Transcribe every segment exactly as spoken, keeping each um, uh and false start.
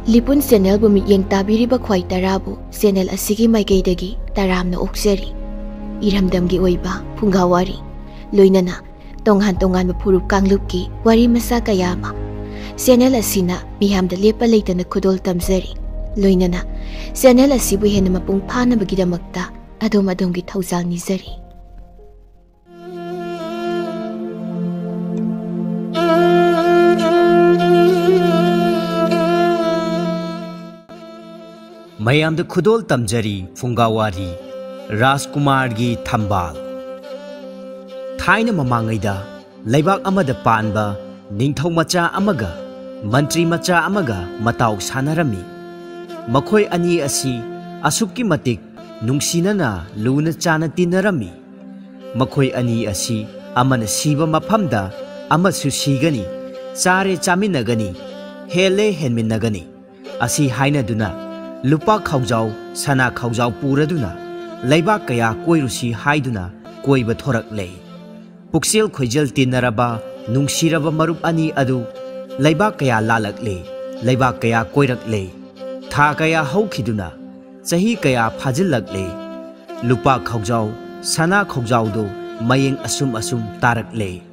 ꯂꯤꯄꯨꯟ ꯆꯦꯅꯦꯜꯕꯨ ꯃꯤꯠꯌꯦꯡ ꯇꯥꯕꯤꯔꯤꯕ ꯈ꯭ꯋꯥꯏ ꯇꯔꯥꯕꯨ ꯆꯦꯅꯦꯜ ꯑꯁꯤꯒꯤ ꯃꯥꯏꯀꯩꯗꯒꯤ ꯇꯔꯥꯝꯅ ꯑꯣꯛꯆꯔꯤ꯫ ꯏꯔꯝꯗꯝꯒꯤ ꯑꯣꯏꯕ ꯐꯨꯡꯒꯥ ꯋꯥꯔꯤ, ꯂꯣꯏꯅꯅ ꯇꯣꯉꯥꯟ ꯇꯣꯉꯥꯟꯕ ꯐꯨꯔꯨꯞ ꯀꯥꯡꯂꯨꯞꯀꯤ ꯋꯥꯔꯤ ꯃꯆꯥ ꯀꯌꯥ ꯑꯃ ꯆꯦꯅꯦꯜ ꯑꯁꯤꯅ ꯃꯤꯌꯥꯝꯗ ꯂꯦꯞꯄ ꯂꯩꯇꯅ ꯈꯨꯗꯣꯜ ꯇꯝꯖꯔꯤ꯫ ꯂꯣꯏꯅꯅ ꯆꯦꯅꯦꯜ ꯑꯁꯤꯕꯨ ꯍꯦꯟꯅ ꯃꯄꯨꯡ ꯐꯥꯅꯕꯒꯤꯗꯃꯛꯇ ꯑꯗꯣꯝ ꯑꯗꯣꯝꯒꯤ ꯊꯧꯖꯥꯜ ꯅꯤꯖꯔꯤ꯫ ꯃꯌꯥꯝꯗ ꯈꯨꯗꯣꯜ ꯇꯝꯖꯔꯤ ꯐꯨꯡꯒꯥ ꯋꯥꯔꯤ, ꯔꯥꯖꯀꯨꯃꯥꯔꯒꯤ ꯊꯝꯕꯥꯜ꯫ ꯊꯥꯏꯅ ꯃꯃꯥꯡꯉꯩꯗ ꯂꯩꯕꯥꯛ ꯑꯃꯗ ꯄꯥꯟꯕ ꯅꯤꯡꯊꯧ ꯃꯆꯥ ꯑꯃꯒ ꯃꯟꯇ꯭ꯔꯤ ꯃꯆꯥ ꯑꯃꯒ ꯃꯇꯥꯎ ꯁꯥꯟꯅꯔꯝꯃꯤ꯫ ꯃꯈꯣꯏ ꯑꯅꯤ ꯑꯁꯤ ꯑꯁꯨꯛꯀꯤ ꯃꯇꯤꯛ ꯅꯨꯡꯁꯤꯅꯅ ꯂꯨꯅ ꯆꯥꯟꯅ ꯇꯤꯟꯅꯔꯝꯃꯤ꯫ ꯃꯈꯣꯏ ꯑꯅꯤ ꯑꯁꯤ ꯑꯃꯅ ꯁꯤꯕ ꯃꯐꯝꯗ ꯑꯃꯁꯨ ꯁꯤꯒꯅꯤ, ꯆꯥꯔꯦ ꯆꯥꯃꯤꯟꯅꯒꯅꯤ, ꯍꯦꯜꯂꯦ ꯍꯦꯟꯃꯤꯟꯅꯒꯅꯤ꯫ ꯑꯁꯤ ꯍꯥꯏꯅꯗꯨꯅ ꯂꯨꯄꯥ ꯈꯥꯎꯖꯥꯎ, ꯁꯅꯥ ꯈꯥꯎꯖꯥꯎ ꯄꯨꯔꯗꯨꯅ ꯂꯩꯕꯥꯛ ꯀꯌꯥ ꯀꯣꯏꯔꯨꯁꯤ ꯍꯥꯏꯗꯨꯅ ꯀꯣꯏꯕ ꯊꯣꯔꯛꯂꯦ꯫ ꯄꯨꯛꯆꯦꯜ ꯈꯣꯏꯖꯦꯜ ꯇꯤꯟꯅꯔꯕ, ꯅꯨꯡꯁꯤꯔꯕ ꯃꯔꯨꯞ ꯑꯅꯤ ꯑꯗꯨ ꯂꯩꯕꯥꯛ ꯀꯌꯥ ꯂꯥꯜꯂꯛꯂꯦ, ꯂꯩꯕꯥꯛ ꯀꯌꯥ ꯀꯣꯏꯔꯛꯂꯦ꯫ ꯊꯥ ꯀꯌꯥ ꯍꯧꯈꯤꯗꯨꯅ ꯆꯍꯤ ꯀꯌꯥ ꯐꯥꯖꯤꯜꯂꯛꯂꯦ꯫ ꯂꯨꯄꯥ ꯈꯥꯎꯖꯥꯎ, ꯁꯅꯥ ꯈꯥꯎꯖꯥꯎꯗꯨ ꯃꯌꯦꯡ ꯑꯁꯨꯝ ꯑꯁꯨꯝ ꯇꯥꯔꯛꯂꯦ꯫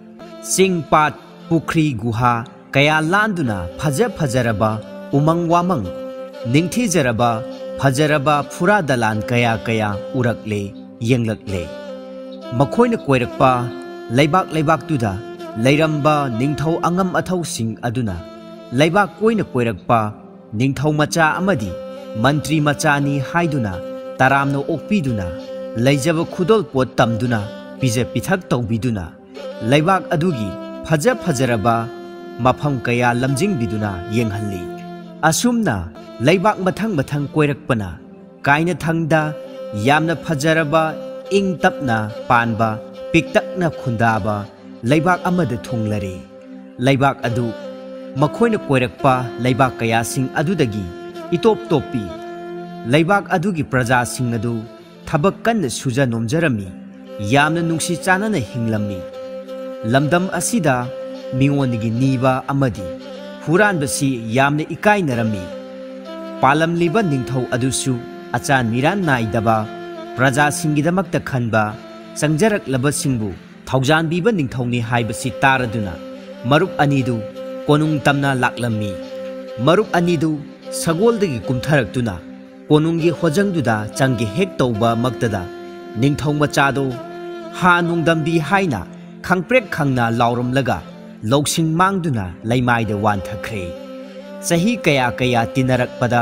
ꯆꯤꯡ, ꯄꯥꯠ, ꯄꯨꯈ꯭ꯔꯤ, ꯒꯨꯍꯥ ꯀꯌꯥ ꯂꯥꯟꯗꯨꯅ ꯐꯖ ꯐꯖꯔꯕ ꯎꯃꯪ ꯋꯥꯃꯪ, ꯅꯤꯡꯊꯤꯖꯔꯕ ꯐꯖꯔꯕ ꯐꯨꯔꯥ ꯗꯂꯥꯟ ꯀꯌꯥ ꯀꯌꯥ ꯎꯔꯛꯂꯦ, ꯌꯦꯡꯂꯛꯂꯦ꯫ ꯃꯈꯣꯏꯅ ꯀꯣꯏꯔꯛꯄ ꯂꯩꯕꯥꯛ ꯂꯩꯕꯥꯛꯇꯨꯗ ꯂꯩꯔꯝꯕ ꯅꯤꯡꯊꯧ ꯑꯉꯝ ꯑꯊꯧꯁꯤꯡ ꯑꯗꯨꯅ ꯂꯩꯕꯥꯛ ꯀꯣꯏꯅ ꯀꯣꯏꯔꯛꯄ ꯅꯤꯡꯊꯧ ꯃꯆꯥ ꯑꯃꯗꯤ ꯃꯟꯇ꯭ꯔꯤ ꯃꯆꯥꯅꯤ ꯍꯥꯏꯗꯨꯅ ꯇꯔꯥꯝꯅ ꯑꯣꯛꯄꯤꯗꯨꯅ, ꯂꯩꯖꯕ ꯈꯨꯗꯣꯜꯄꯣꯠ ꯇꯝꯗꯨꯅ, ꯄꯤꯖ ꯄꯤꯊꯛ ꯇꯧꯕꯤꯗꯨꯅ, ꯂꯩꯕꯥꯛ ꯑꯗꯨꯒꯤ ꯐꯖ ꯐꯖꯔꯕ ꯃꯐꯝ ꯀꯌꯥ ꯂꯝꯖꯤꯡꯕꯤꯗꯨꯅ ꯌꯦꯡꯍꯜꯂꯤ꯫ ꯑꯁꯨꯝꯅ ꯂꯩꯕꯥꯛ ꯃꯊꯪ ꯃꯊꯪ ꯀꯣꯏꯔꯛꯄꯅ ꯀꯥꯏꯅꯊꯪꯗ ꯌꯥꯝꯅ ꯐꯖꯔꯕ, ꯏꯪ ꯇꯞꯅ ꯄꯥꯟꯕ, ꯄꯤꯛꯇꯛꯅ ꯈꯨꯟꯗꯥꯕ ꯂꯩꯕꯥꯛ ꯑꯃꯗ ꯊꯨꯡꯂꯔꯦ꯫ ꯂꯩꯕꯥꯛ ꯑꯗꯨ ꯃꯈꯣꯏꯅ ꯀꯣꯏꯔꯛꯄ ꯂꯩꯕꯥꯛ ꯀꯌꯥꯁꯤꯡ ꯑꯗꯨꯗꯒꯤ ꯏꯇꯣꯞ ꯇꯣꯞꯄꯤ꯫ ꯂꯩꯕꯥꯛ ꯑꯗꯨꯒꯤ ꯄ꯭ꯔꯖꯥꯁꯤꯡ ꯑꯗꯨ ꯊꯕꯛ ꯀꯟꯅ ꯁꯨꯖ ꯅꯣꯝꯖꯔꯝꯃꯤ, ꯌꯥꯝꯅ ꯅꯨꯡꯁꯤ ꯆꯥꯟꯅꯅ ꯍꯤꯡꯂꯝꯃꯤ꯫ ꯂꯝꯗꯝ ꯑꯁꯤꯗ ꯃꯤꯉꯣꯟꯗꯒꯤ ꯅꯤꯕ ꯑꯃꯗꯤ ꯍꯨꯔꯥꯟꯕꯁꯤ ꯌꯥꯝꯅ ꯏꯀꯥꯏꯅꯔꯝꯃꯤ꯫ ꯄꯥꯜꯂꯝꯂꯤꯕ ꯅꯤꯡꯊꯧ ꯑꯗꯨꯁꯨ ꯑꯆꯥꯟ ꯃꯤꯔꯥꯟ ꯅꯥꯏꯗꯕ ꯄ꯭ꯔꯖꯥꯁꯤꯡꯒꯤꯗꯃꯛꯇ ꯈꯟꯕ ꯆꯪꯖꯔꯛꯂꯕꯁꯤꯡꯕꯨ ꯊꯧꯖꯥꯟꯕꯤꯕ ꯅꯤꯡꯊꯧꯅꯤ ꯍꯥꯏꯕꯁꯤ ꯇꯥꯔꯗꯨꯅ ꯃꯔꯨꯞ ꯑꯅꯤꯗꯨ ꯀꯣꯅꯨꯡ ꯇꯝꯅ ꯂꯥꯛꯂꯝꯃꯤ꯫ ꯃꯔꯨꯞ ꯑꯅꯤꯗꯨ ꯁꯒꯣꯜꯗꯒꯤ ꯀꯨꯝꯊꯔꯛꯇꯨꯅ ꯀꯣꯅꯨꯡꯒꯤ ꯍꯣꯖꯪꯗꯨꯗ ꯆꯪꯒꯦ ꯍꯦꯛ ꯇꯧꯕ ꯃꯛꯇꯗ ꯅꯤꯡꯊꯧ ꯃꯆꯥꯗꯨ ꯍꯥ ꯅꯣꯡꯗꯝꯕꯤ ꯍꯥꯏꯅ ꯈꯪꯄ꯭ꯔꯦꯛ ꯈꯪꯅ ꯂꯥꯎꯔꯝꯂꯒ ꯂꯧꯁꯤꯡ ꯃꯥꯡꯗꯨꯅ ꯂꯩꯃꯥꯏꯗ ꯋꯥꯟꯊꯈ꯭ꯔꯦ꯫ ꯆꯍꯤ ꯀꯌꯥ ꯀꯌꯥ ꯇꯤꯟꯅꯔꯛꯄꯗ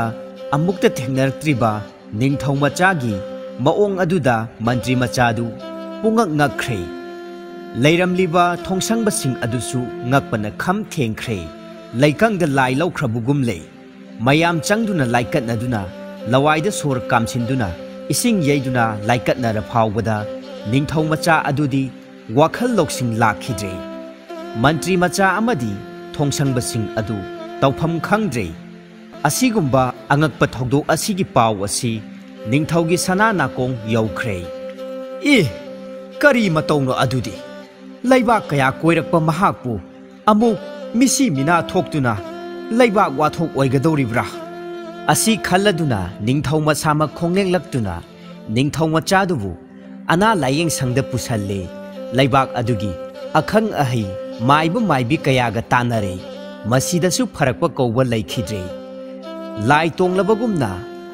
ꯑꯃꯨꯛꯇ ꯊꯦꯡꯅꯔꯛꯇ꯭ꯔꯤꯕ ꯅꯤꯡꯊꯧ ꯃꯆꯥꯒꯤ ꯃꯑꯣꯡ ꯑꯗꯨꯗ ꯃꯟꯇ꯭ꯔꯤ ꯃꯆꯥꯗꯨ ꯄꯨꯡꯉꯛ ꯉꯛꯈ꯭ꯔꯦ꯫ ꯂꯩꯔꯝꯂꯤꯕ ꯊꯣꯡꯁꯪꯕꯁꯤꯡ ꯑꯗꯨꯁꯨ ꯉꯛꯄꯅ ꯈꯝ ꯊꯦꯡꯈ꯭ꯔꯦ꯫ ꯂꯩꯀꯪꯗ ꯂꯥꯏ ꯂꯧꯈ꯭ꯔꯕꯒꯨꯝ ꯂꯩ꯫ ꯃꯌꯥꯝ ꯆꯪꯗꯨꯅ ꯂꯥꯏꯀꯠꯅꯗꯨꯅ, ꯂꯋꯥꯏꯗ ꯁꯣꯔ ꯀꯥꯝꯁꯤꯟꯗꯨꯅ, ꯏꯁꯤꯡ ꯌꯩꯗꯨꯅ ꯂꯥꯏꯀꯠꯅꯔ ꯐꯥꯎꯕꯗ ꯅꯤꯡꯊꯧ ꯃꯆꯥ ꯑꯗꯨꯗꯤ ꯋꯥꯈꯜ ꯂꯧꯁꯤꯡ ꯂꯥꯛꯈꯤꯗ꯭ꯔꯦ꯫ ꯃꯟꯇ꯭ꯔꯤ ꯃꯆꯥ ꯑꯃꯗꯤ ꯊꯣꯡꯁꯪꯕꯁꯤꯡ ꯑꯗꯨ ꯇꯧꯐꯝ ꯈꯪꯗ꯭ꯔꯦ꯫ ꯑꯁꯤꯒꯨꯝꯕ ꯑꯉꯛꯄ ꯊꯧꯗꯣꯛ ꯑꯁꯤꯒꯤ ꯄꯥꯎ ꯑꯁꯤ ꯅꯤꯡꯊꯧꯒꯤ ꯁꯅꯥ ꯅꯥꯀꯣꯡ ꯌꯧꯈ꯭ꯔꯦ꯫ "ꯏ! ꯀꯔꯤ ꯃꯇꯧꯅꯣ ꯑꯗꯨꯗꯤ? ꯂꯩꯕꯥꯛ ꯀꯌꯥ ꯀꯣꯏꯔꯛꯄ ꯃꯍꯥꯛꯄꯨ ꯑꯃꯨꯛ ꯃꯤꯁꯤ ꯃꯤꯅꯥ ꯊꯣꯛꯇꯨꯅ ꯂꯩꯕꯥꯛ ꯋꯥꯊꯣꯛ ꯑꯣꯏꯒꯗꯧꯔꯤꯕ꯭ꯔꯥ?" ꯑꯁꯤ ꯈꯜꯂꯗꯨꯅ ꯅꯤꯡꯊꯧ ꯃꯁꯥꯃꯛ ꯈꯣꯡꯂꯦꯡꯂꯛꯇꯨꯅ ꯅꯤꯡꯊꯧ ꯃꯆꯥꯗꯨꯕꯨ ꯑꯅꯥ ꯂꯥꯌꯦꯡ ꯁꯪꯗ ꯄꯨꯁꯜꯂꯦ꯫ ꯂꯩꯕꯥꯛ ꯑꯗꯨꯒꯤ ꯑꯈꯪ ꯑꯍꯩ ꯃꯥꯏꯕ ꯃꯥꯏꯕꯤ ꯀꯌꯥꯒ ꯇꯥꯟꯅꯔꯦ꯫ ꯃꯁꯤꯗꯁꯨ ꯐꯔꯛꯄ ꯀꯧꯕ ꯂꯩꯈꯤꯗ꯭ꯔꯦ꯫ ꯂꯥꯏ ꯇꯣꯡꯂꯕꯒꯨꯝꯅ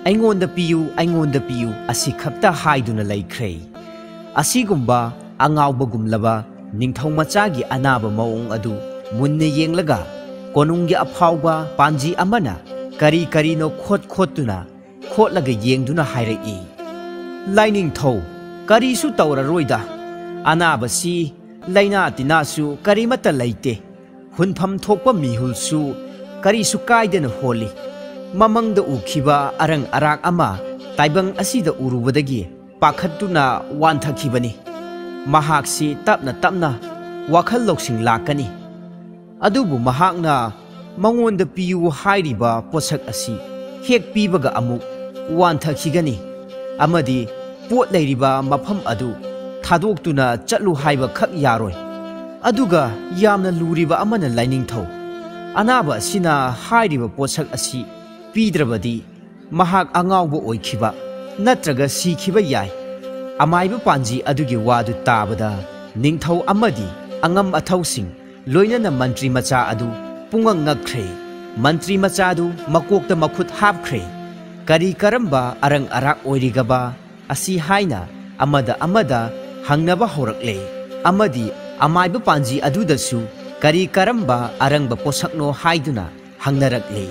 "ꯑꯩꯉꯣꯟꯗ ꯄꯤꯌꯨ, ꯑꯩꯉꯣꯟꯗ ꯄꯤꯌꯨ" ꯑꯁꯤ ꯈꯛꯇ ꯍꯥꯏꯗꯨꯅ ꯂꯩꯈ꯭ꯔꯦ꯫ ꯑꯁꯤꯒꯨꯝꯕ ꯑꯉꯥꯎꯕꯒꯨꯝꯂꯕ ꯅꯤꯡꯊꯧ ꯃꯆꯥꯒꯤ ꯑꯅꯥꯕ ꯃꯑꯣꯡ ꯑꯗꯨ ꯃꯨꯟꯅ ꯌꯦꯡꯂꯒ ꯀꯣꯅꯨꯡꯒꯤ ꯑꯐꯥꯎꯕ ꯄꯥꯟꯖꯤ ꯑꯃꯅ ꯀꯔꯤ ꯀꯔꯤꯅꯣ ꯈꯣꯠ ꯈꯣꯠꯇꯨꯅ ꯈꯣꯠꯂꯒ ꯌꯦꯡꯗꯨꯅ ꯍꯥꯏꯔꯛꯏ, "ꯂꯥꯏꯅꯤꯡꯊꯧ, ꯀꯔꯤꯁꯨ ꯇꯧꯔꯔꯣꯏꯗ꯫ ꯑꯅꯥꯕꯁꯤ ꯂꯥꯏꯅꯥ ꯇꯤꯟꯅꯥꯁꯨ ꯀꯔꯤꯃꯠꯇ ꯂꯩꯇꯦ꯫ ꯍꯨꯟꯐꯝ ꯊꯣꯛꯄ ꯃꯤꯍꯨꯜꯁꯨ ꯀꯔꯤꯁꯨ ꯀꯥꯏꯗꯅ ꯍꯣꯜꯂꯤ꯫ ꯃꯃꯪꯗ ꯎꯈꯤꯕ ꯑꯔꯪ ꯑꯔꯥꯛ ꯑꯃ ꯇꯥꯏꯕꯪ ꯑꯁꯤꯗ ꯎꯔꯨꯕꯗꯒꯤ ꯄꯥꯈꯠꯇꯨꯅ ꯋꯥꯟꯊꯈꯤꯕꯅꯤ꯫ ꯃꯍꯥꯛꯁꯤ ꯇꯞꯅ ꯇꯞꯅ ꯋꯥꯈꯜ ꯂꯧꯁꯤꯡ ꯂꯥꯛꯀꯅꯤ꯫ ꯑꯗꯨꯕꯨ ꯃꯍꯥꯛꯅ ꯃꯉꯣꯟꯗ ꯄꯤꯌꯨ ꯍꯥꯏꯔꯤꯕ ꯄꯣꯠꯁꯛ ꯑꯁꯤ ꯍꯦꯛ ꯄꯤꯕꯒ ꯑꯃꯨꯛ ꯋꯥꯟꯊꯈꯤꯒꯅꯤ ꯑꯃꯗꯤ ꯄꯣꯠ ꯂꯩꯔꯤꯕ ꯃꯐꯝ ꯑꯗꯨ ꯊꯥꯗꯣꯛꯇꯨꯅ ꯆꯠꯂꯨ ꯍꯥꯏꯕ ꯈꯛ ꯌꯥꯔꯣꯏ꯫ ꯑꯗꯨꯒ ꯌꯥꯝꯅ ꯂꯨꯔꯤꯕ ꯑꯃꯅ, ꯂꯥꯏꯅꯤꯡꯊꯧ, ꯑꯅꯥꯕ ꯑꯁꯤꯅ ꯍꯥꯏꯔꯤꯕ ꯄꯣꯠꯁꯛ ꯑꯁꯤ ꯄꯤꯗ꯭ꯔꯕꯗꯤ ꯃꯍꯥꯛ ꯑꯉꯥꯎꯕ ꯑꯣꯏꯈꯤꯕ ꯅꯠꯇ꯭ꯔꯒ ꯁꯤꯈꯤꯕ ꯌꯥꯏ꯫ ꯑꯃꯥꯏꯕ ꯄꯥꯟꯖꯤ ꯑꯗꯨꯒꯤ ꯋꯥꯗꯨ ꯇꯥꯕꯗ ꯅꯤꯡꯊꯧ ꯑꯃꯗꯤ ꯑꯉꯝ ꯑꯊꯧꯁꯤꯡ, ꯂꯣꯏꯅꯅ ꯃꯟꯇ꯭ꯔꯤ ꯃꯆꯥ ꯑꯗꯨ ꯄꯨꯡꯉꯛ ꯉꯛꯈ꯭ꯔꯦ꯫ ꯃꯟꯇ꯭ꯔꯤ ꯃꯆꯥꯗꯨ ꯃꯀꯣꯛꯇ ꯃꯈꯨꯠ ꯍꯥꯞꯈ꯭ꯔꯦ꯫ ꯀꯔꯤ ꯀꯔꯝꯕ ꯑꯔꯪ ꯑꯔꯥꯛ ꯑꯣꯏꯔꯤꯒꯕ ꯑꯁꯤ ꯍꯥꯏꯅ ꯑꯃꯗ ꯑꯃꯗ ꯍꯪꯅꯕ ꯍꯧꯔꯛꯂꯦ꯫ ꯑꯃꯗꯤ ꯑꯃꯥꯏꯕ ꯄꯥꯟꯖꯤ ꯑꯗꯨꯗꯁꯨ ꯀꯔꯤ ꯀꯔꯝꯕ ꯑꯔꯪꯕ ꯄꯣꯠꯁꯛꯅꯣ ꯍꯥꯏꯗꯨꯅ ꯍꯪꯅꯔꯛꯂꯦ꯫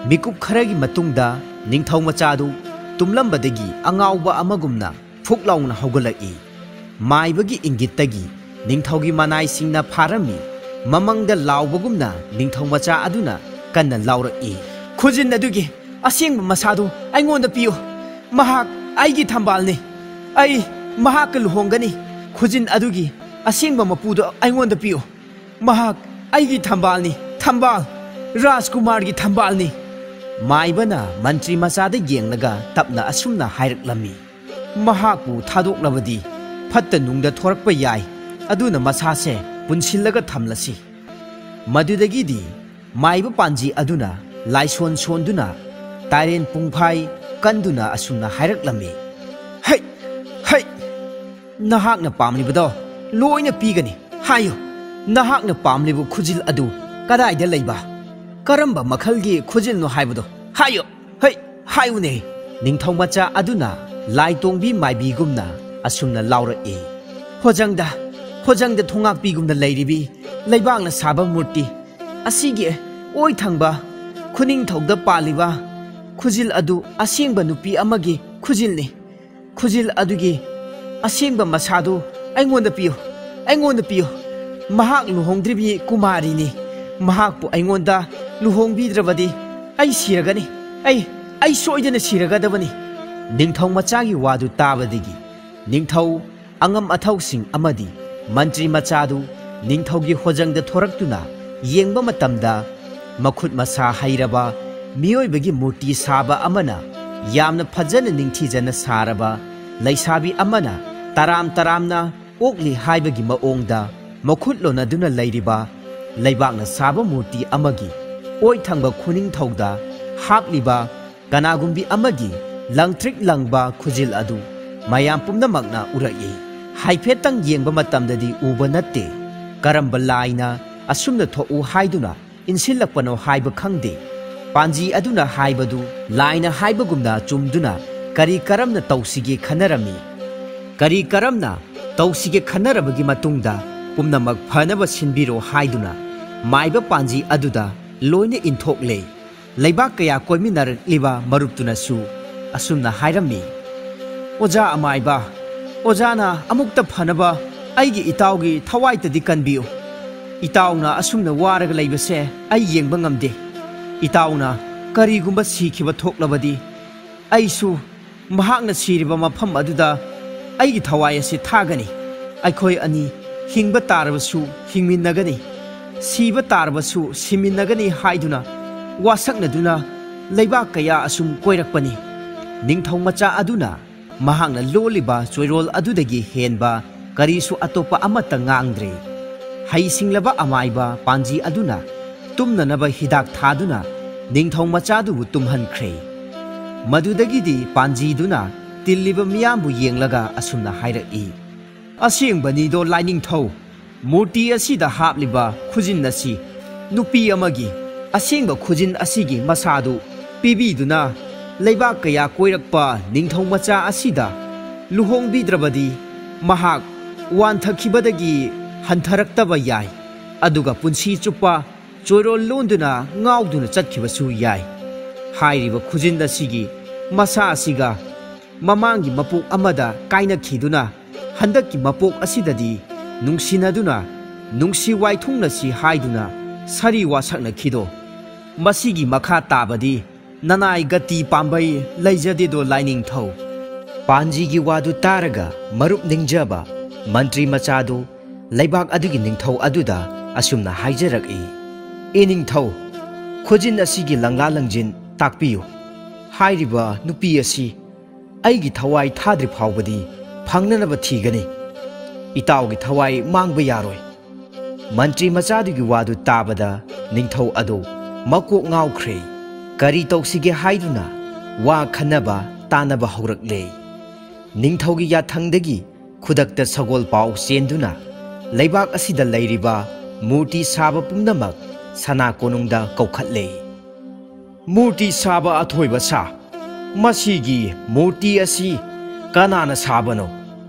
ꯃꯤꯀꯨꯞ ꯈꯔꯒꯤ ꯃꯇꯨꯡꯗ ꯅꯤꯡꯊꯧ ꯃꯆꯥꯗꯨ ꯇꯨꯝꯂꯝꯕꯗꯒꯤ ꯑꯉꯥꯎꯕ ꯑꯃꯒꯨꯝꯅ ꯐꯨꯛ ꯂꯥꯎꯅ ꯍꯧꯒꯠꯂꯛꯏ꯫ ꯃꯥꯏꯕꯒꯤ ꯏꯪꯒꯤꯠꯇꯒꯤ ꯅꯤꯡꯊꯧꯒꯤ ꯃꯅꯥꯏꯁꯤꯡꯅ ꯐꯥꯔꯝꯃꯤ꯫ ꯃꯃꯪꯗ ꯂꯥꯎꯕꯒꯨꯝꯅ ꯅꯤꯡꯊꯧ ꯃꯆꯥ ꯑꯗꯨꯅ ꯀꯟꯅ ꯂꯥꯎꯔꯛꯏ, "ꯈꯨꯖꯤꯟ ꯑꯗꯨꯒꯤ ꯑꯁꯦꯡꯕ ꯃꯁꯥꯗꯨ ꯑꯩꯉꯣꯟꯗ ꯄꯤꯌꯨ꯫ ꯃꯍꯥꯛ ꯑꯩꯒꯤ ꯊꯝꯕꯥꯜꯅꯤ꯫ ꯑꯩ ꯃꯍꯥꯛꯀ ꯂꯨꯍꯣꯡꯒꯅꯤ꯫ ꯈꯨꯖꯤꯟ ꯑꯗꯨꯒꯤ ꯑꯁꯦꯡꯕ ꯃꯄꯨꯗꯨ ꯑꯩꯉꯣꯟꯗ ꯄꯤꯌꯨ꯫ ꯃꯍꯥꯛ ꯑꯩꯒꯤ ꯊꯝꯕꯥꯜꯅꯤ, ꯊꯝꯕꯥꯜ, ꯔꯥꯖꯀꯨꯃꯥꯔꯒꯤ ꯊꯝꯕꯥꯜꯅꯤ꯫" ꯃꯥꯏꯕꯅ ꯃꯟꯇ꯭ꯔꯤ ꯃꯆꯥꯗ ꯌꯦꯡꯂꯒ ꯇꯞꯅ ꯑꯁꯨꯝꯅ ꯍꯥꯏꯔꯛꯂꯝꯃꯤ, "ꯃꯍꯥꯛꯄꯨ ꯊꯥꯗꯣꯛꯂꯕꯗꯤ ꯐꯠꯇ ꯅꯨꯡꯗ ꯊꯣꯔꯛꯄ ꯌꯥꯏ꯫ ꯑꯗꯨꯅ ꯃꯁꯥꯁꯦ ꯄꯨꯟꯁꯤꯜꯂꯒ ꯊꯝꯂꯁꯤ꯫" ꯃꯗꯨꯗꯒꯤꯗꯤ ꯃꯥꯏꯕ ꯄꯥꯟꯖꯤ ꯑꯗꯨꯅ ꯂꯥꯏꯁꯣꯟ ꯁꯣꯟꯗꯨꯅ ꯇꯥꯏꯔꯦꯟ ꯄꯨꯡꯐꯥꯏ ꯀꯟꯗꯨꯅ ꯑꯁꯨꯝꯅ ꯍꯥꯏꯔꯛꯂꯝꯃꯤ, "ꯍꯩ! ꯍꯩ! ꯅꯍꯥꯛꯅ ꯄꯥꯝꯂꯤꯕꯗꯣ ꯂꯣꯏꯅ ꯄꯤꯒꯅꯤ꯫ ꯍꯥꯏꯌꯨ, ꯅꯍꯥꯛꯅ ꯄꯥꯝꯂꯤꯕ ꯈꯨꯖꯤꯜ ꯑꯗꯨ ꯀꯗꯥꯏꯗ ꯂꯩꯕ? ꯀꯔꯝꯕ ꯃꯈꯜꯒꯤ ꯈꯨꯖꯤꯜꯅꯣ ꯍꯥꯏꯕꯗꯣ? ꯍꯥꯏꯌꯨ! ꯍꯩ! ꯍꯥꯏꯌꯨꯅꯦ!" ꯅꯤꯡꯊꯧ ꯃꯆꯥ ꯑꯗꯨꯅ ꯂꯥꯏꯇꯣꯡꯕꯤ ꯃꯥꯏꯕꯤꯒꯨꯝꯅ ꯑꯁꯨꯝꯅ ꯂꯥꯎꯔꯛꯏ, "ꯍꯣꯖꯪꯗ, ꯍꯣꯖꯪꯗ ꯊꯣꯉꯥꯛꯄꯤꯒꯨꯝꯅ ꯂꯩꯔꯤꯕꯤ ꯂꯩꯕꯥꯛꯅ ꯁꯥꯕ ꯃꯨꯔꯇꯤ ꯑꯁꯤꯒꯤ ꯑꯣꯏ ꯊꯪꯕ ꯈꯨꯅꯤꯡꯊꯧꯗ ꯄꯥꯜꯂꯤꯕ ꯈꯨꯖꯤꯜ ꯑꯗꯨ ꯑꯁꯦꯡꯕ ꯅꯨꯄꯤ ꯑꯃꯒꯤ ꯈꯨꯖꯤꯜꯅꯤ꯫ ꯈꯨꯖꯤꯜ ꯑꯗꯨꯒꯤ ꯑꯁꯦꯡꯕ ꯃꯁꯥꯗꯨ ꯑꯩꯉꯣꯟꯗ ꯄꯤꯌꯨ, ꯑꯩꯉꯣꯟꯗ ꯄꯤꯌꯨ꯫ ꯃꯍꯥꯛ ꯂꯨꯍꯣꯡꯗ꯭ꯔꯤꯕꯤ ꯀꯨꯃꯥꯔꯤꯅꯤ꯫ ꯃꯍꯥꯛꯄꯨ ꯑꯩꯉꯣꯟꯗ ꯂꯨꯍꯣꯡꯕꯤꯗ꯭ꯔꯕꯗꯤ ꯑꯩ ꯁꯤꯔꯒꯅꯤ꯫ ꯑꯩ, ꯑꯩ ꯁꯣꯏꯗꯅ ꯁꯤꯔꯒꯗꯕꯅꯤ꯫" ꯅꯤꯡꯊꯧ ꯃꯆꯥꯒꯤ ꯋꯥꯗꯨ ꯇꯥꯕꯗꯒꯤ ꯅꯤꯡꯊꯧ ꯑꯉꯝ ꯑꯊꯧꯁꯤꯡ ꯑꯃꯗꯤ ꯃꯟꯇ꯭ꯔꯤ ꯃꯆꯥꯗꯨ ꯅꯤꯡꯊꯧꯒꯤ ꯍꯣꯖꯪꯗ ꯊꯣꯔꯛꯇꯨꯅ ꯌꯦꯡꯕ ꯃꯇꯝꯗ, ꯃꯈꯨꯠ ꯃꯁꯥ ꯍꯩꯔꯕ ꯃꯤꯑꯣꯏꯕꯒꯤ ꯃꯨꯔꯇꯤ ꯁꯥꯕ ꯑꯃꯅ ꯌꯥꯝꯅ ꯐꯖꯅ ꯅꯤꯡꯊꯤꯖꯅ ꯁꯥꯔꯕ ꯂꯩꯁꯥꯕꯤ ꯑꯃꯅ ꯇꯔꯥꯝ ꯇꯔꯥꯝꯅ ꯑꯣꯛꯂꯤ ꯍꯥꯏꯕꯒꯤ ꯃꯑꯣꯡꯗ ꯃꯈꯨꯠ ꯂꯣꯟꯅꯗꯨꯅ ꯂꯩꯔꯤꯕ ꯂꯩꯕꯥꯛꯅ ꯁꯥꯕ ꯃꯨꯔꯇꯤ ꯑꯃꯒꯤ ꯑꯣꯏ ꯊꯪꯕ ꯈꯨꯅꯤꯡꯊꯧꯗ ꯍꯥꯞꯂꯤꯕ ꯀꯅꯥꯒꯨꯝꯕꯤ ꯑꯃꯒꯤ ꯂꯪꯇ꯭ꯔꯤꯛ ꯂꯪꯕ ꯈꯨꯖꯤꯜ ꯑꯗꯨ ꯃꯌꯥꯝ ꯄꯨꯝꯅꯃꯛꯅ ꯎꯔꯛꯏ꯫ ꯍꯥꯏꯐꯦꯠꯇꯪ ꯌꯦꯡꯕ ꯃꯇꯝꯗꯗꯤ ꯎꯕ ꯅꯠꯇꯦ꯫ ꯀꯔꯝꯕ ꯂꯥꯏꯅ ꯑꯁꯨꯝꯅ ꯊꯣꯛꯎ ꯍꯥꯏꯗꯨꯅ ꯏꯟꯁꯤꯜꯂꯛꯄꯅꯣ ꯍꯥꯏꯕ ꯈꯪꯗꯦ꯫ ꯄꯥꯟꯖꯤ ꯑꯗꯨꯅ ꯍꯥꯏꯕꯗꯨ ꯂꯥꯏꯅ ꯍꯥꯏꯕꯒꯨꯝꯅ ꯆꯨꯝꯗꯨꯅ ꯀꯔꯤ ꯀꯔꯝꯅ ꯇꯧꯁꯤꯒꯦ ꯈꯟꯅꯔꯝꯃꯤ꯫ ꯀꯔꯤ ꯀꯔꯝꯅ ꯇꯧꯁꯤꯒꯦ ꯈꯟꯅꯔꯕꯒꯤ ꯃꯇꯨꯡꯗ ꯄꯨꯝꯅꯃꯛ ꯐꯅꯕ ꯁꯤꯟꯕꯤꯔꯣ ꯍꯥꯏꯗꯨꯅ ꯃꯥꯏꯕ ꯄꯥꯟꯖꯤ ꯑꯗꯨꯗ ꯂꯣꯏꯅ ꯏꯟꯊꯣꯛꯂꯦ꯫ ꯂꯩꯕꯥꯛ ꯀꯌꯥ ꯀꯣꯏꯃꯤꯟꯅꯔꯛꯂꯤꯕ ꯃꯔꯨꯞꯇꯨꯅꯁꯨ ꯑꯁꯨꯝꯅ ꯍꯥꯏꯔꯝꯃꯤ, "ꯑꯣꯖꯥ ꯑꯃꯥꯏꯕ, ꯑꯣꯖꯥꯅ ꯑꯃꯨꯛꯇ ꯐꯅꯕ ꯑꯩꯒꯤ ꯏꯇꯥꯎꯒꯤ ꯊꯋꯥꯏꯇꯗꯤ ꯀꯟꯕꯤꯌꯨ꯫ ꯏꯇꯥꯎꯅ ꯑꯁꯨꯝꯅ ꯋꯥꯔꯒ ꯂꯩꯕꯁꯦ ꯑꯩ ꯌꯦꯡꯕ ꯉꯝꯗꯦ꯫ ꯏꯇꯥꯎꯅ ꯀꯔꯤꯒꯨꯝꯕ ꯁꯤꯈꯤꯕ ꯊꯣꯛꯂꯕꯗꯤ ꯑꯩꯁꯨ ꯃꯍꯥꯛꯅ ꯁꯤꯔꯤꯕ ꯃꯐꯝ ꯑꯗꯨꯗ ꯑꯩꯒꯤ ꯊꯋꯥꯏ ꯑꯁꯤ ꯊꯥꯒꯅꯤ꯫ ꯑꯩꯈꯣꯏ ꯑꯅꯤ ꯍꯤꯡꯕ ꯇꯥꯔꯕꯁꯨ ꯍꯤꯡꯃꯤꯟꯅꯒꯅꯤ, ꯁꯤꯕ ꯇꯥꯔꯕꯁꯨ ꯁꯤꯃꯤꯟꯅꯒꯅꯤ" ꯍꯥꯏꯗꯨꯅ ꯋꯥꯁꯛꯅꯗꯨꯅ ꯂꯩꯕꯥꯛ ꯀꯌꯥ ꯑꯁꯨꯝ ꯀꯣꯏꯔꯛꯄꯅꯤ꯫ ꯅꯤꯡꯊꯧ ꯃꯆꯥ ꯑꯗꯨꯅ ꯃꯍꯥꯛꯅ ꯂꯣꯜꯂꯤꯕ ꯆꯣꯏꯔꯣꯜ ꯑꯗꯨꯗꯒꯤ ꯍꯦꯟꯕ ꯀꯔꯤꯁꯨ ꯑꯇꯣꯞꯄ ꯑꯃꯠꯇ ꯉꯥꯡꯗ꯭ꯔꯦ꯫ ꯍꯩꯁꯤꯡꯂꯕ ꯑꯃꯥꯏꯕ ꯄꯥꯟꯖꯤ ꯑꯗꯨꯅ ꯇꯨꯝꯅꯅꯕ ꯍꯤꯗꯥꯛ ꯊꯥꯗꯨꯅ ꯅꯤꯡꯊꯧ ꯃꯆꯥꯗꯨꯕꯨ ꯇꯨꯝꯍꯟꯈ꯭ꯔꯦ꯫ ꯃꯗꯨꯗꯒꯤꯗꯤ ꯄꯥꯟꯖꯤꯗꯨꯅ ꯇꯤꯜꯂꯤꯕ ꯃꯤꯌꯥꯝꯕꯨ ꯌꯦꯡꯂꯒ ꯑꯁꯨꯝꯅ ꯍꯥꯏꯔꯛꯏ, "ꯑꯁꯦꯡꯕꯅꯤꯗꯣ ꯂꯥꯏꯅꯤꯡꯊꯧ, ꯃꯨꯔꯇꯤ ꯑꯁꯤꯗ ꯍꯥꯞꯂꯤꯕ ꯈꯨꯖꯤꯟ ꯑꯁꯤ ꯅꯨꯄꯤ ꯑꯃꯒꯤ ꯑꯁꯦꯡꯕ ꯈꯨꯖꯤꯟ ꯑꯁꯤꯒꯤ ꯃꯁꯥꯗꯨ ꯄꯤꯕꯤꯗꯨꯅ ꯂꯩꯕꯥꯛ ꯀꯌꯥ ꯀꯣꯏꯔꯛꯄ ꯅꯤꯡꯊꯧ ꯃꯆꯥ ꯑꯁꯤꯗ ꯂꯨꯍꯣꯡꯕꯤꯗ꯭ꯔꯕꯗꯤ ꯃꯍꯥꯛ ꯋꯥꯟꯊꯈꯤꯕꯗꯒꯤ ꯍꯟꯊꯔꯛꯇꯕ ꯌꯥꯏ, ꯑꯗꯨꯒ ꯄꯨꯟꯁꯤ ꯆꯨꯞꯄ ꯆꯣꯏꯔꯣꯜ ꯂꯣꯟꯗꯨꯅ ꯉꯥꯎꯗꯨꯅ ꯆꯠꯈꯤꯕꯁꯨ ꯌꯥꯏ꯫ ꯍꯥꯏꯔꯤꯕ ꯈꯨꯖꯤꯟ ꯑꯁꯤꯒꯤ ꯃꯁꯥ ꯑꯁꯤꯒ ꯃꯃꯥꯡꯒꯤ ꯃꯄꯣꯛ ꯑꯃꯗ ꯀꯥꯏꯅꯈꯤꯗꯨꯅ ꯍꯟꯗꯛꯀꯤ ꯃꯄꯣꯛ ꯑꯁꯤꯗꯗꯤ ꯅꯨꯡꯁꯤꯅꯗꯨꯅ ꯅꯨꯡꯁꯤ ꯋꯥꯏꯊꯨꯡꯅꯁꯤ ꯍꯥꯏꯗꯨꯅ ꯁꯥꯔꯤ ꯋꯥꯁꯛꯅꯈꯤꯗꯣ꯫ ꯃꯁꯤꯒꯤ ꯃꯈꯥ ꯇꯥꯕꯗꯤ ꯅꯅꯥꯏ ꯒꯇꯤ ꯄꯥꯝꯕꯩ ꯂꯩꯖꯗꯦꯗꯣ ꯂꯥꯏꯅꯤꯡꯊꯧ꯫" ꯄꯥꯟꯖꯤꯒꯤ ꯋꯥꯗꯨ ꯇꯥꯔꯒ ꯃꯔꯨꯞ ꯅꯤꯡꯖꯕ ꯃꯟꯇ꯭ꯔꯤ ꯃꯆꯥꯗꯨ ꯂꯩꯕꯥꯛ ꯑꯗꯨꯒꯤ ꯅꯤꯡꯊꯧ ꯑꯗꯨꯗ ꯑꯁꯨꯝꯅ ꯍꯥꯏꯖꯔꯛꯏ, "ꯏꯅꯤꯡꯊꯧ, ꯈꯨꯖꯤꯟ ꯑꯁꯤꯒꯤ ꯂꯪꯂꯥ ꯂꯪꯖꯤꯟ ꯇꯥꯛꯄꯤꯌꯨ꯫ ꯍꯥꯏꯔꯤꯕ ꯅꯨꯄꯤ ꯑꯁꯤ ꯑꯩꯒꯤ ꯊꯋꯥꯏ ꯊꯥꯗ꯭ꯔꯤ ꯐꯥꯎꯕꯗꯤ ꯐꯪꯅꯅꯕ ꯊꯤꯒꯅꯤ꯫ ꯏꯇꯥꯎꯒꯤ ꯊꯋꯥꯏ ꯃꯥꯡꯕ ꯌꯥꯔꯣꯏ꯫" ꯃꯟꯇ꯭ꯔꯤ ꯃꯆꯥꯗꯨꯒꯤ ꯋꯥꯗꯨ ꯇꯥꯕꯗ ꯅꯤꯡꯊꯧ ꯑꯗꯨ ꯃꯀꯣꯛ ꯉꯥꯎꯈ꯭ꯔꯦ꯫ ꯀꯔꯤ ꯇꯧꯁꯤꯒꯦ ꯍꯥꯏꯗꯨꯅ ꯋꯥ ꯈꯟꯅꯕ ꯇꯥꯟꯅꯕ ꯍꯧꯔꯛꯂꯦ꯫ ꯅꯤꯡꯊꯧꯒꯤ ꯌꯥꯊꯪꯗꯒꯤ ꯈꯨꯗꯛꯇ ꯁꯒꯣꯜ ꯄꯥꯎ ꯆꯦꯟꯗꯨꯅ ꯂꯩꯕꯥꯛ ꯑꯁꯤꯗ ꯂꯩꯔꯤꯕ ꯃꯨꯔꯇꯤ ꯁꯥꯕ ꯄꯨꯝꯅꯃꯛ ꯁꯅꯥ ꯀꯣꯅꯨꯡꯗ ꯀꯧꯈꯠꯂꯦ꯫ "ꯃꯨꯔꯇꯤ ꯁꯥꯕ ꯑꯊꯣꯏꯕ ꯁꯥ, ꯃꯁꯤꯒꯤ ꯃꯨꯔꯇꯤ ꯑꯁꯤ ꯀꯅꯥꯅ ꯁꯥꯕꯅꯣ?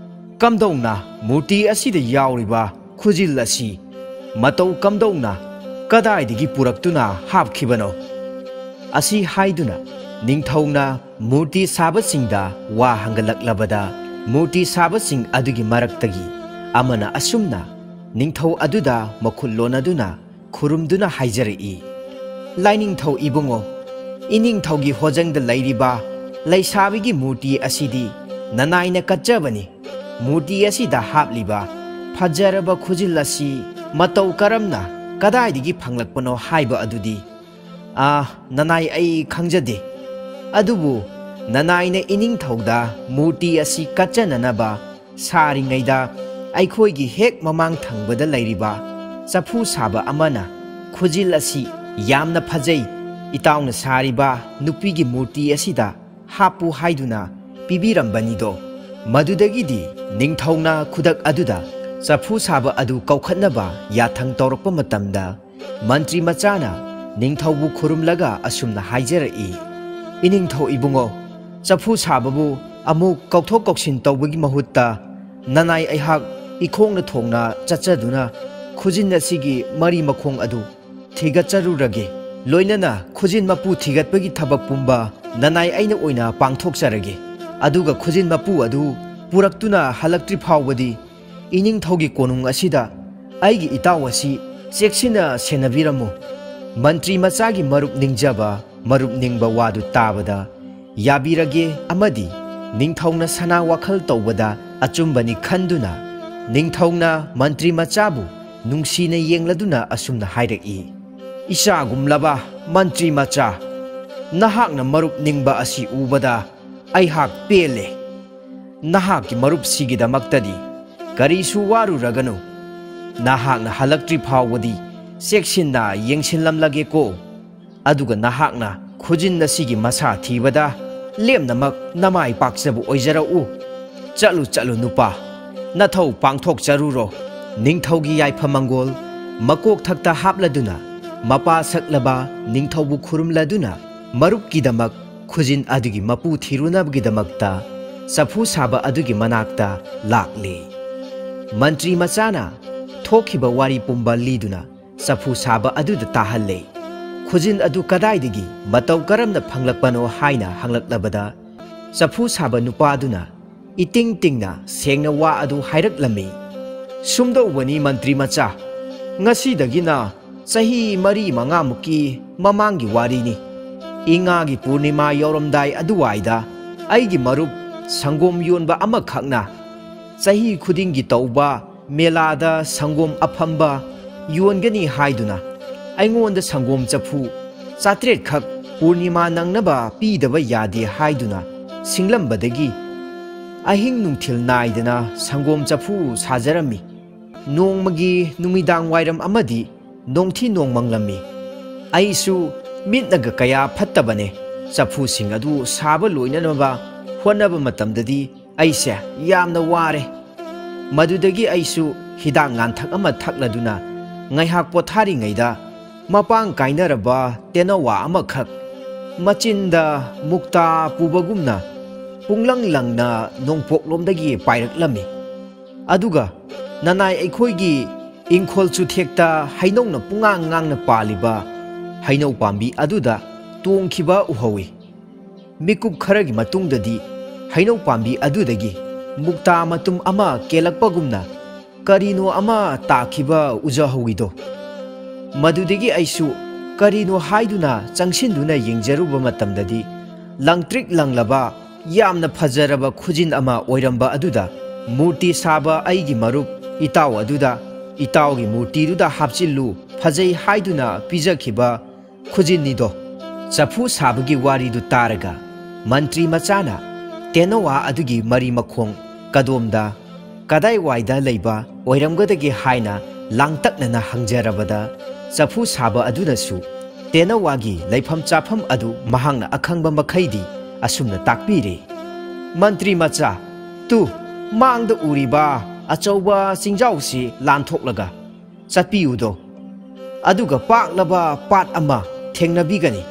ꯀꯝꯗꯧꯅ ꯃꯨꯔꯇꯤ ꯑꯁꯤꯗ ꯌꯥꯎꯔꯤꯕ ꯈꯨꯖꯤꯜ ꯑꯁꯤ ꯃꯇꯧ ꯀꯝꯗꯧꯅ ꯀꯗꯥꯏꯗꯒꯤ ꯄꯨꯔꯛꯇꯨꯅ ꯍꯥꯞꯈꯤꯕꯅꯣ?" ꯑꯁꯤ ꯍꯥꯏꯗꯨꯅ ꯅꯤꯡꯊꯧꯅ ꯃꯨꯔꯇꯤ ꯁꯥꯕꯁꯤꯡꯗ ꯋꯥ ꯍꯪꯒꯠꯂꯛꯂꯕꯗ, ꯃꯨꯔꯇꯤ ꯁꯥꯕꯁꯤꯡ ꯑꯗꯨꯒꯤ ꯃꯔꯛꯇꯒꯤ ꯑꯃꯅ ꯑꯁꯨꯝꯅ ꯅꯤꯡꯊꯧ ꯑꯗꯨꯗ ꯃꯈꯨꯠ ꯂꯣꯟꯅꯗꯨꯅ ꯈꯨꯔꯨꯝꯗꯨꯅ ꯍꯥꯏꯖꯔꯛꯏ, "ꯂꯥꯏꯅꯤꯡꯊꯧ ꯏꯕꯨꯡꯉꯣ, ꯏꯅꯤꯡꯊꯧꯒꯤ ꯍꯣꯖꯪꯗ ꯂꯩꯔꯤꯕ ꯂꯩꯁꯥꯕꯤꯒꯤ ꯃꯨꯔꯇꯤ ꯑꯁꯤꯗꯤ ꯅꯅꯥꯏꯅ ꯀꯠꯆꯕꯅꯤ꯫ ꯃꯨꯔꯇꯤ ꯑꯁꯤꯗ ꯍꯥꯞꯂꯤꯕ ꯐꯖꯔꯕ ꯈꯨꯖꯤꯜ ꯑꯁꯤ ꯃꯇꯧ ꯀꯔꯝꯅ ꯀꯗꯥꯏꯗꯒꯤ ꯐꯪꯂꯛꯄꯅꯣ ꯍꯥꯏꯕ ꯑꯗꯨꯗꯤ, ꯑꯥ, ꯅꯅꯥꯏ ꯑꯩ ꯈꯪꯖꯗꯦ꯫ ꯑꯗꯨꯕꯨ ꯅꯅꯥꯏꯅ ꯏꯅꯤꯡꯊꯧꯗ ꯃꯨꯔꯇꯤ ꯑꯁꯤ ꯀꯠꯆꯅꯅꯕ ꯁꯥꯔꯤꯉꯩꯗ ꯑꯩꯈꯣꯏꯒꯤ ꯍꯦꯛ ꯃꯃꯥꯡ ꯊꯪꯕꯗ ꯂꯩꯔꯤꯕ ꯆꯐꯨ ꯁꯥꯕ ꯑꯃꯅ ꯈꯨꯖꯤꯜ ꯑꯁꯤ ꯌꯥꯝꯅ ꯐꯖꯩ, ꯏꯇꯥꯎꯅ ꯁꯥꯔꯤꯕ ꯅꯨꯄꯤꯒꯤ ꯃꯨꯔꯇꯤ ꯑꯁꯤꯗ ꯍꯥꯞꯄꯨ ꯍꯥꯏꯗꯨꯅ ꯄꯤꯕꯤꯔꯝꯕꯅꯤꯗꯣ꯫ ꯃꯗꯨꯗꯒꯤꯗꯤ ꯅꯤꯡꯊꯧꯅ ꯈꯨꯗꯛ ꯑꯗꯨꯗ ꯆꯐꯨ ꯁꯥꯕ ꯑꯗꯨ ꯀꯧꯈꯠꯅꯕ ꯌꯥꯊꯪ ꯇꯧꯔꯛꯄ ꯃꯇꯝꯗ, ꯃꯟꯇ꯭ꯔꯤ ꯃꯆꯥꯅ ꯅꯤꯡꯊꯧꯕꯨ ꯈꯨꯔꯨꯝꯂꯒ ꯑꯁꯨꯝꯅ ꯍꯥꯏꯖꯔꯛꯏ, "ꯏꯅꯤꯡꯊꯧ ꯏꯕꯨꯡꯉꯣ, ꯆꯐꯨ ꯁꯥꯕꯕꯨ ꯑꯃꯨꯛ ꯀꯧꯊꯣꯛ ꯀꯧꯁꯤꯟ ꯇꯧꯕꯒꯤ ꯃꯍꯨꯠꯇ ꯅꯅꯥꯏ ꯑꯩꯍꯥꯛ ꯏꯈꯣꯡꯅ ꯊꯣꯡꯅ ꯆꯠꯆꯗꯨꯅ ꯈꯨꯖꯤꯟ ꯑꯁꯤꯒꯤ ꯃꯔꯤ ꯃꯈꯣꯡ ꯑꯗꯨ ꯊꯤꯒꯠꯆꯔꯨꯔꯒꯦ꯫ ꯂꯣꯏꯅꯅ ꯈꯨꯖꯤꯟ ꯃꯄꯨ ꯊꯤꯒꯠꯄꯒꯤ ꯊꯕꯛ ꯄꯨꯝꯕ ꯅꯅꯥꯏ ꯑꯩꯅ ꯑꯣꯏꯅ ꯄꯥꯡꯊꯣꯛꯆꯔꯒꯦ꯫ ꯑꯗꯨꯒ ꯈꯨꯖꯤꯟ ꯃꯄꯨ ꯑꯗꯨ ꯄꯨꯔꯛꯇꯨꯅ ꯍꯜꯂꯛꯇ꯭ꯔꯤ ꯐꯥꯎꯕꯗꯤ ꯏꯅꯤꯡꯊꯧꯒꯤ ꯀꯣꯅꯨꯡ ꯑꯁꯤꯗ ꯑꯩꯒꯤ ꯏꯇꯥꯎ ꯑꯁꯤ ꯆꯦꯛꯁꯤꯟꯅ ꯁꯦꯟꯅꯕꯤꯔꯝꯃꯨ꯫" ꯃꯟꯇ꯭ꯔꯤ ꯃꯆꯥꯒꯤ ꯃꯔꯨꯞ ꯅꯤꯡꯖꯕ ꯃꯔꯨꯞ ꯅꯤꯡꯕ ꯋꯥꯗꯨ ꯇꯥꯕꯗ, "ꯌꯥꯕꯤꯔꯒꯦ" ꯑꯃꯗꯤ ꯅꯤꯡꯊꯧꯅ ꯁꯅꯥ ꯋꯥꯈꯜ ꯇꯧꯕꯗ ꯑꯆꯨꯝꯕꯅꯤ ꯈꯟꯗꯨꯅ, ꯅꯤꯡꯊꯧꯅ ꯃꯟꯇ꯭ꯔꯤ ꯃꯆꯥꯕꯨ ꯅꯨꯡꯁꯤꯅ ꯌꯦꯡꯂꯗꯨꯅ ꯑꯁꯨꯝꯅ ꯍꯥꯏꯔꯛꯏ, "ꯏꯆꯥꯒꯨꯝꯂꯕ ꯃꯟꯇ꯭ꯔꯤ ꯃꯆꯥ, ꯅꯍꯥꯛꯅ ꯃꯔꯨꯞ ꯅꯤꯡꯕ ꯑꯁꯤ ꯎꯕꯗ ꯑꯩꯍꯥꯛ ꯄꯦꯜꯂꯦ꯫ ꯅꯍꯥꯛꯀꯤ ꯃꯔꯨꯞꯁꯤꯒꯤꯗꯃꯛꯇꯗꯤ ꯀꯔꯤꯁꯨ ꯋꯥꯔꯨꯔꯒꯅꯨ꯫ ꯅꯍꯥꯛꯅ ꯍꯜꯂꯛꯇ꯭ꯔꯤ ꯐꯥꯎꯕꯗꯤ ꯆꯦꯛꯁꯤꯟꯅ ꯌꯦꯡꯁꯤꯜꯂꯝꯂꯒꯦꯀꯣ꯫ ꯑꯗꯨꯒ ꯅꯍꯥꯛꯅ ꯈꯨꯖꯤꯟ ꯑꯁꯤꯒꯤ ꯃꯁꯥ ꯊꯤꯕꯗ ꯂꯦꯝꯅꯃꯛ ꯅꯃꯥꯏ ꯄꯥꯛꯆꯕ ꯑꯣꯏꯖꯔꯛꯎ꯫ ꯆꯠꯂꯨ, ꯆꯠꯂꯨ ꯅꯨꯄꯥ, ꯅꯊꯧ ꯄꯥꯡꯊꯣꯛꯆꯔꯨꯔꯣ꯫ ꯅꯤꯡꯊꯧꯒꯤ ꯌꯥꯏꯐꯃꯪꯒꯣꯜ ꯃꯀꯣꯛꯊꯛꯇ ꯍꯥꯞꯂꯗꯨꯅ, ꯃꯄꯥ ꯁꯛꯂꯕ ꯅꯤꯡꯊꯧꯕꯨ ꯈꯨꯔꯨꯝꯂꯗꯨꯅ, ꯃꯔꯨꯞꯀꯤꯗꯃꯛ ꯈꯨꯖꯤꯟ ꯑꯗꯨꯒꯤ ꯃꯄꯨ ꯊꯤꯔꯨꯅꯕꯒꯤꯗꯃꯛꯇ ꯆꯐꯨ ꯁꯥꯕ ꯑꯗꯨꯒꯤ ꯃꯅꯥꯛꯇ ꯂꯥꯛꯂꯦ꯫ ꯃꯟꯇ꯭ꯔꯤ ꯃꯆꯥꯅ ꯊꯣꯛꯈꯤꯕ ꯋꯥꯔꯤ ꯄꯨꯝꯕ ꯂꯤꯗꯨꯅ ꯆꯐꯨ ꯁꯥꯕ ꯑꯗꯨꯗ ꯇꯥꯍꯜꯂꯦ꯫ ꯈꯨꯖꯤꯟ ꯑꯗꯨ ꯀꯗꯥꯏꯗꯒꯤ ꯃꯇꯧ ꯀꯔꯝꯅ ꯐꯪꯂꯛꯄꯅꯣ ꯍꯥꯏꯅ ꯍꯪꯂꯛꯂꯕꯗ, ꯆꯐꯨ ꯁꯥꯕ ꯅꯨꯄꯥꯗꯨꯅ ꯏꯇꯤꯡ ꯇꯤꯡꯅ ꯁꯦꯡꯅ ꯋꯥ ꯑꯗꯨ ꯍꯥꯏꯔꯛꯂꯝꯃꯤ꯫ ꯁꯨꯝꯗꯧꯕꯅꯤ ꯃꯟꯇ꯭ꯔꯤ ꯃꯆꯥ, ꯉꯁꯤꯗꯒꯤꯅ ꯆꯍꯤ ꯃꯔꯤ ꯃꯉꯥꯃꯨꯛꯀꯤ ꯃꯃꯥꯡꯒꯤ ꯋꯥꯔꯤꯅꯤ꯫ ꯏꯉꯥꯒꯤ ꯄꯨꯔꯅꯤꯃꯥ ꯌꯧꯔꯝꯗꯥꯏ ꯑꯗꯨꯋꯥꯏꯗ ꯑꯩꯒꯤ ꯃꯔꯨꯞ ꯁꯪꯒꯣꯝ ꯌꯣꯟꯕ ꯑꯃꯈꯛꯅ ꯆꯍꯤ ꯈꯨꯗꯤꯡꯒꯤ ꯇꯧꯕ ꯃꯦꯂꯥꯗ ꯁꯪꯒꯣꯝ ꯑꯐꯝꯕ ꯌꯣꯟꯒꯅꯤ ꯍꯥꯏꯗꯨꯅ ꯑꯩꯉꯣꯟꯗ ꯁꯪꯒꯣꯝ ꯆꯐꯨ ꯆꯥꯇ꯭ꯔꯦꯠꯈꯛ ꯄꯨꯔꯅꯤꯃꯥ ꯅꯪꯅꯕ ꯄꯤꯗꯕ ꯌꯥꯗꯦ ꯍꯥꯏꯗꯨꯅ ꯁꯤꯡꯂꯝꯕꯗꯒꯤ ꯑꯍꯤꯡ ꯅꯨꯡꯊꯤꯜ ꯅꯥꯏꯗꯅ ꯁꯪꯒꯣꯝ ꯆꯐꯨ ꯁꯥꯖꯔꯝꯃꯤ꯫ ꯅꯣꯡꯃꯒꯤ ꯅꯨꯃꯤꯗꯥꯡ ꯋꯥꯏꯔꯝ ꯑꯃꯗꯤ ꯅꯣꯡꯊꯤ ꯅꯣꯡꯃꯪꯂꯝꯃꯤ꯫ ꯑꯩꯁꯨ ꯃꯤꯠꯅꯒ ꯀꯌꯥ ꯐꯠꯇꯕꯅꯦ꯫ ꯆꯐꯨꯁꯤꯡ ꯑꯗꯨ ꯁꯥꯕ ꯂꯣꯏꯅꯅꯕ ꯍꯣꯠꯅꯕ ꯃꯇꯝꯗꯗꯤ ꯑꯩꯁꯦ ꯌꯥꯝꯅ ꯋꯥꯔꯦ꯫ ꯃꯗꯨꯗꯒꯤ ꯑꯩꯁꯨ ꯍꯤꯗꯥꯛ ꯂꯥꯡꯊꯛ ꯑꯃ ꯊꯛꯂꯗꯨꯅ ꯉꯥꯏꯍꯥꯛ ꯄꯣꯊꯥꯔꯤꯉꯩꯗ ꯃꯄꯥꯡ ꯀꯥꯏꯅꯔꯕ ꯇꯦꯅꯋꯥ ꯑꯃꯈꯛ ꯃꯆꯤꯟꯗ ꯃꯨꯛꯇꯥ ꯄꯨꯕꯒꯨꯝꯅ ꯄꯨꯡꯂꯪ ꯂꯪꯅ ꯅꯣꯡꯄꯣꯛꯂꯣꯝꯗꯒꯤ ꯄꯥꯏꯔꯛꯂꯝꯃꯤ꯫ ꯑꯗꯨꯒ ꯅꯅꯥꯏ ꯑꯩꯈꯣꯏꯒꯤ ꯏꯪꯈꯣꯜ ꯆꯨꯊꯦꯛꯇ ꯍꯩꯅꯧꯅ ꯄꯨꯡꯉꯥꯡ ꯉꯥꯡꯅ ꯄꯥꯜꯂꯤꯕ ꯍꯩꯅꯧ ꯄꯥꯝꯕꯤ ꯑꯗꯨꯗ ꯇꯣꯡꯈꯤꯕ ꯎꯍꯧꯏ꯫ ꯃꯤꯀꯨꯞ ꯈꯔꯒꯤ ꯃꯇꯨꯡꯗꯗꯤ ꯍꯩꯅꯧ ꯄꯥꯝꯕꯤ ꯑꯗꯨꯗꯒꯤ ꯃꯨꯛꯇꯥ ꯃꯇꯨꯝ ꯑꯃ ꯀꯦꯜꯂꯛꯄꯒꯨꯝꯅ ꯀꯔꯤꯅꯣ ꯑꯃ ꯇꯥꯈꯤꯕ ꯎꯖꯍꯧꯏꯗꯣ꯫ ꯃꯗꯨꯗꯒꯤ ꯑꯩꯁꯨ ꯀꯔꯤꯅꯣ ꯍꯥꯏꯗꯨꯅ ꯆꯪꯁꯤꯟꯗꯨꯅ ꯌꯦꯡꯖꯔꯨꯕ ꯃꯇꯝꯗꯗꯤ ꯂꯪꯇ꯭ꯔꯤꯛ ꯂꯪꯂꯕ ꯌꯥꯝꯅ ꯐꯖꯔꯕ ꯈꯨꯖꯤꯟ ꯑꯃ ꯑꯣꯏꯔꯝꯕ ꯑꯗꯨꯗ ꯃꯨꯔꯇꯤ ꯁꯥꯕ ꯑꯩꯒꯤ ꯃꯔꯨꯞ ꯏꯇꯥꯎ ꯑꯗꯨꯗ ꯏꯇꯥꯎꯒꯤ ꯃꯨꯔꯇꯤꯗꯨꯗ ꯍꯥꯞꯆꯤꯜꯂꯨ ꯐꯖꯩ ꯍꯥꯏꯗꯨꯅ ꯄꯤꯖꯈꯤꯕ ꯈꯨꯖꯤꯟꯅꯤꯗꯣ꯫ ꯆꯐꯨ ꯁꯥꯕꯒꯤ ꯋꯥꯔꯤꯗꯨ ꯇꯥꯔꯒ ꯃꯟꯇ꯭ꯔꯤ ꯃꯆꯥꯅ ꯇꯦꯅꯋꯥ ꯑꯗꯨꯒꯤ ꯃꯔꯤ ꯃꯈꯣꯡ ꯀꯗꯣꯝꯗ ꯀꯗꯥꯏꯋꯥꯏꯗ ꯂꯩꯕ ꯑꯣꯏꯔꯝꯒꯗꯒꯦ ꯍꯥꯏꯅ ꯂꯥꯡꯇꯛꯅꯅ ꯍꯪꯖꯔꯕꯗ ꯆꯐꯨ ꯁꯥꯕ ꯑꯗꯨꯅꯁꯨ ꯇꯦꯅꯋꯥꯒꯤ ꯂꯩꯐꯝ ꯆꯥꯐꯝ ꯑꯗꯨ ꯃꯍꯥꯛꯅ ꯑꯈꯪꯕ ꯃꯈꯩꯗꯤ ꯑꯁꯨꯝꯅ ꯇꯥꯛꯄꯤꯔꯦ꯫ ꯃꯟꯇ꯭ꯔꯤ ꯃꯆꯥ, ꯇꯨ, ꯃꯥꯡꯗ ꯎꯔꯤꯕ ꯑꯆꯧꯕ ꯆꯤꯡꯖꯥꯎꯁꯤ ꯂꯥꯟꯊꯣꯛꯂꯒ ꯆꯠꯄꯤꯌꯨꯗꯣ꯫ ꯑꯗꯨꯒ ꯄꯥꯛꯂꯕ ꯄꯥꯠ ꯑꯃ ꯊꯦꯡꯅꯕꯤꯒꯅꯤ꯫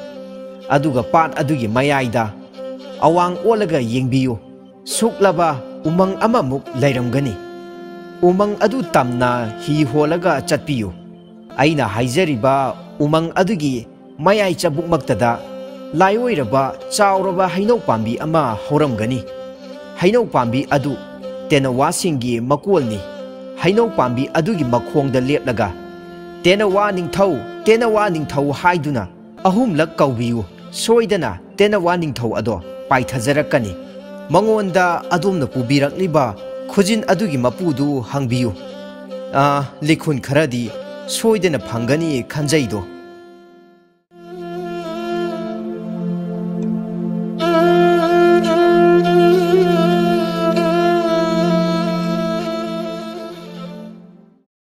ꯑꯗꯨꯒ ꯄꯥꯠ ꯑꯗꯨꯒꯤ ꯃꯌꯥꯏꯗ ꯑꯋꯥꯡ ꯑꯣꯜꯂꯒ ꯌꯦꯡꯕꯤꯌꯨ꯫ ꯁꯨꯛꯂꯕ ꯎꯃꯪ ꯑꯃꯃꯨꯛ ꯂꯩꯔꯝꯒꯅꯤ꯫ ꯎꯃꯪ ꯑꯗꯨ ꯇꯝꯅ ꯍꯤ ꯍꯣꯜꯂꯒ ꯆꯠꯄꯤꯌꯨ꯫ ꯑꯩꯅ ꯍꯥꯏꯖꯔꯤꯕ ꯎꯃꯪ ꯑꯗꯨꯒꯤ ꯃꯌꯥꯏ ꯆꯕꯨꯛꯃꯛꯇꯗ ꯂꯥꯏꯑꯣꯏꯔꯕ ꯆꯥꯎꯔꯕ ꯍꯩꯅꯧ ꯄꯥꯝꯕꯤ ꯑꯃ ꯍꯧꯔꯝꯒꯅꯤ꯫ ꯍꯩꯅꯧ ꯄꯥꯝꯕꯤ ꯑꯗꯨ ꯇꯦꯅꯋꯥꯁꯤꯡꯒꯤ ꯃꯀꯣꯜꯅꯤ꯫ ꯍꯩꯅꯧ ꯄꯥꯝꯕꯤ ꯑꯗꯨꯒꯤ ꯃꯈꯣꯡꯗ ꯂꯦꯞꯂꯒ, "ꯇꯦꯅꯋꯥ ꯅꯤꯡꯊꯧ, ꯇꯦꯅꯋꯥ ꯅꯤꯡꯊꯧ" ꯍꯥꯏꯗꯨꯅ ꯑꯍꯨꯝꯂꯛ ꯀꯧꯕꯤꯌꯨ꯫ ꯁꯣꯏꯗꯅ ꯇꯦꯅꯋꯥ ꯅꯤꯡꯊꯧ ꯑꯗꯣ ꯄꯥꯏꯊꯖꯔꯛꯀꯅꯤ꯫ ꯃꯉꯣꯟꯗ ꯑꯗꯣꯝꯅ ꯄꯨꯕꯤꯔꯛꯂꯤꯕ ꯈꯨꯖꯤꯟ ꯑꯗꯨꯒꯤ ꯃꯄꯨꯗꯨ ꯍꯪꯕꯤꯌꯨ꯫ ꯑꯥ, ꯂꯤꯈꯨꯟ ꯈꯔꯗꯤ ꯁꯣꯏꯗꯅ ꯐꯪꯒꯅꯤ ꯈꯟꯖꯩꯗꯣ꯫